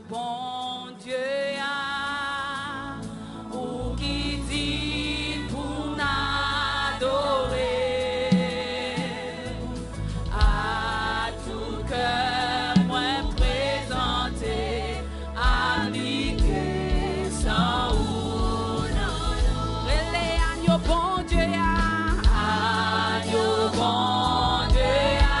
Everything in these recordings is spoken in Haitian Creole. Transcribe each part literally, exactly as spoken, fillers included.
Bondye a, ou ki di pou n adore. A tou kè mwen prezante, aplike san ou nan non. Rele anyo Bondye a, anyo Bondye a.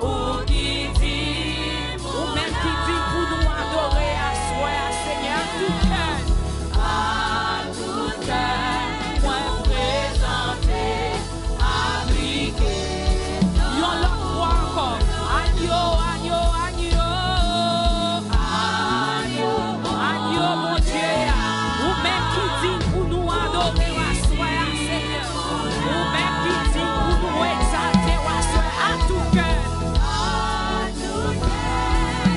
Ou ki di, ou menm ki di pou nou adore aswè a, Senyè, a tou kè, a tou kè, mwen prezante, aplike. Yon lòt fwa ankò, anyo, anyo, anyo, anyo, anyo Bondye a, ou menm ki di pou nou adore w aswè a, Senyè. Ou menm ki di pou nou egzalte w aswè a tou kè. Amen.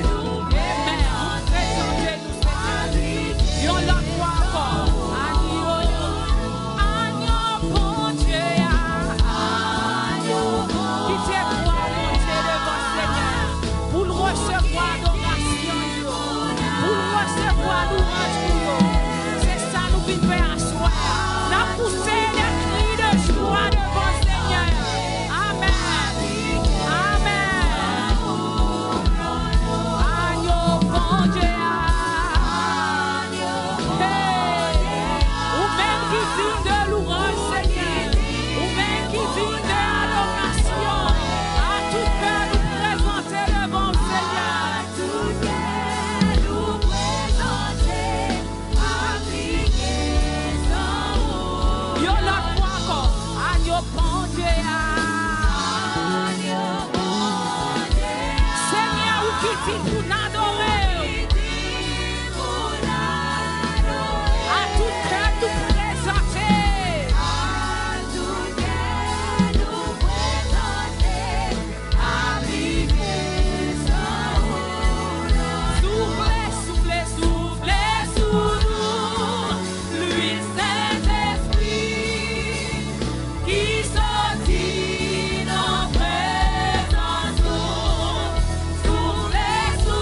Nou prezante nou, Senyè. Yon lòt fwa ankò. Anyo, anyo Bondye a. Kite vwa monte devan Senyè a. Pou l resevwa adorasyon yo. Pou l resevwa louwanj pou yo. Se sa nou vin fè aswè a. N ap pouse de kri de jwa devan Senyè a. Amèn. Amèn. Anyo Bondye a. Hey! Ou menm ki diy de louwanj, Senyè. Ou menm ki diy de adorasyon. A tou kè nou prezante devan w, Senyè. Yon lòt fwa ankò, anyo Bondye a. Senyè, ou ki di pou n adore w. A tou kè nou prezante. Soufle, soufle, soufle sou nou, lwil Sentespri ki soti nan prezans ou. Soufle sou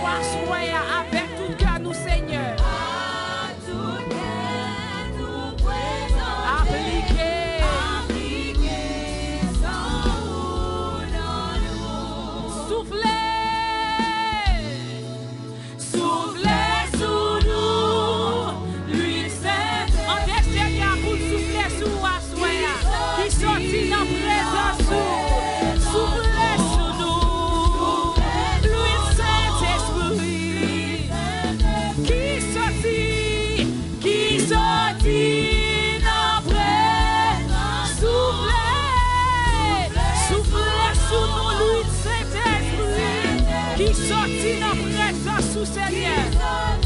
Aswè a, avèk tout kè nou, Senyè. Aplike. Soufle. Soufle sou nou, lwil sent. Mande Senyè a pou l soufle sou ou aswè a, ki soti nan prezans ou. Soufle sou nou, lwil Sentespri, ki soti, ki soti nan prezans. Soufle, soufle sou nou, lwil Sentespri, ki soti nan prezans ou, Senyè.